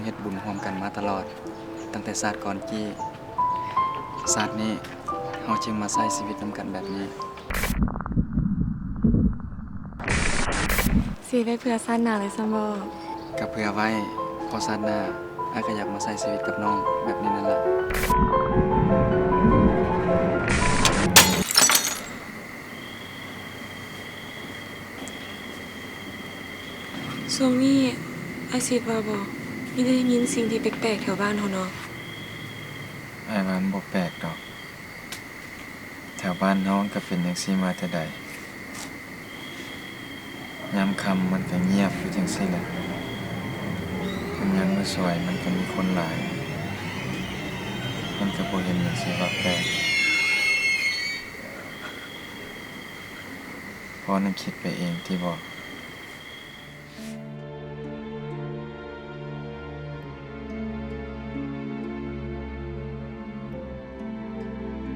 ເຮັດບຸນຮ່ວມກັນມາຕະຫຼອດ, ຕັ້ງແຕ່ຊາດກ່ອນກີ້. ຊາດນີ້ເຮົາຈຶ່ງມາໃຊ້ຊີວິດນຳກັນແບບນີ້. ຊິເຮັດໄວ້ເພື່ອຊາດໜ້າເລີຍຊັ້ນບໍ? ກໍເພື່ອໄວ້, ເພາະຊາດໜ້າ ອ້າຍກໍຢາກມາໃຊ້ຊີວິດກັບນ້ອງແບບນີ້ນັ້ນລະ. ຊ່ວງນີ້ ອ້າຍຊິດວ່າບໍ ມີໄດ້ຍິນສິ່ງທີ່ແປກໆແຖວບ້ານເຮົາເນາະ? ອ້າຍວ່າມັນບໍ່ແປກດອກ. ແຖວບ້ານເຮົາມັນກໍເປັນຈັ່ງຊີ້ມາແຕ່ໃດ. ຍາມຄ່ຳມັນກໍງຽບຢູ່ຈັ່ງຊີ້ແຫຼະ. ຄັນຍາມມື້ສວຍມັນກໍມີຄົນຫຼາຍ. ມັນກໍບໍ່ເຫັນຫຍັງຊິວ່າແປກ. ພໍ່ນັ້ນຄິດໄປເອງຕິບໍ?